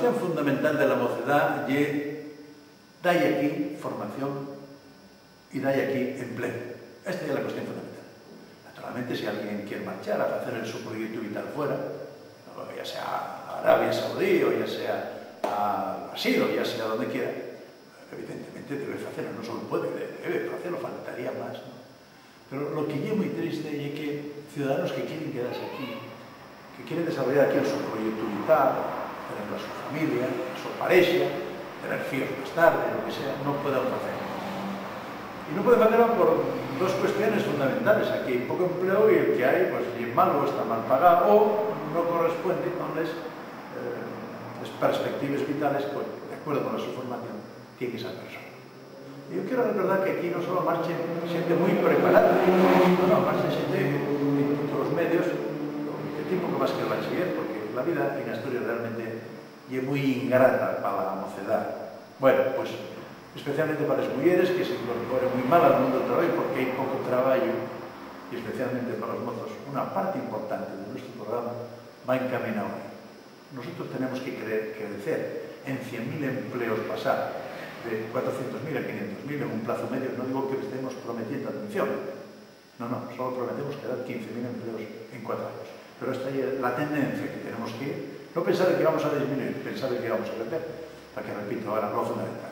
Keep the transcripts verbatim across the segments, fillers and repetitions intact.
La cuestión fundamental de la mocedá ye da-y aquí formación y da-y aquí empleu. Esta ye la cuestión fundamental. Naturalmente, si alguien quiere marchar a hacer el, su proyecto vital fuera, ya sea a Arabia Saudí o ya sea a Brasil o ya sea donde quiera, evidentemente debe hacerlo, no solo puede, debe hacerlo, faltaría más, ¿no? Pero lo que ye muy triste ye que ciudadanos que quieren quedarse aquí, que quieren desarrollar aquí el su proyecto vital, tener la su familia, la su pareja, tener fíos más tarde, lo que sea, no puedan hacerlo. Y no pueden hacerlo por dos cuestiones fundamentales. Aquí hay poco empleo y el que hay, pues, ye malo, está mal pagado o no corresponde con las, eh, las perspectivas vitales, pues, de acuerdo con la su formación, tiene esa persona. Yo quiero recordar que aquí no solo marchen gente muy preparada, no, no, marchen gente con todos los medios, con este tipo que más que el bachiller, porque la vida en Asturias realmente ye muy ingrata para la mocedad. Bueno, pues especialmente para las mujeres que se incorporen muy mal al mundo del trabajo porque hay poco trabajo, y especialmente para los mozos, una parte importante de nuestro programa va encaminado a ello. Nosotros tenemos que cre-, crecer en cien mil empleos, pasar de cuatrocientos mil a quinientos mil en un plazo medio. No digo que les estemos prometiendo atención, no, no, solo prometemos crear quince mil empleos en cuatro años. Pero esta es la tendencia que tenemos que ir. No pensar que vamos a disminuir, pensar que vamos a crecer, para que, repito, ahora lo fundamental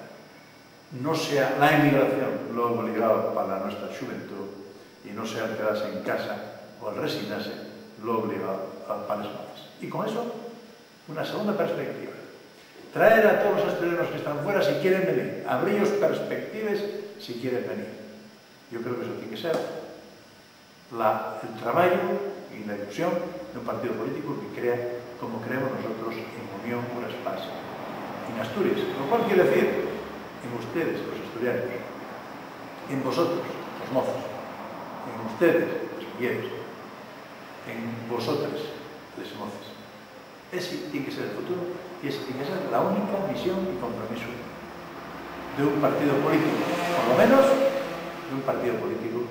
no sea la emigración lo obligado para nuestra juventud y no sea el quedarse en casa o el resignarse lo obligado a, para los mozos. Y con eso, una segunda perspectiva. Traer a todos los asturianos que están fuera si quieren venir, abrir perspectivas si quieren venir. Yo creo que eso tiene que ser la, el trabajo y la ilusión de un partido político que crea, como creemos nosotros, en Unión Uras Paz en Asturias. Lo cual quiere decir en ustedes, los asturianos, en vosotros, los mozos, en ustedes, las mujeres, en vosotros, les mozas. Ese tiene que ser el futuro y ese tiene que ser la única misión y compromiso de un partido político, por lo menos de un partido político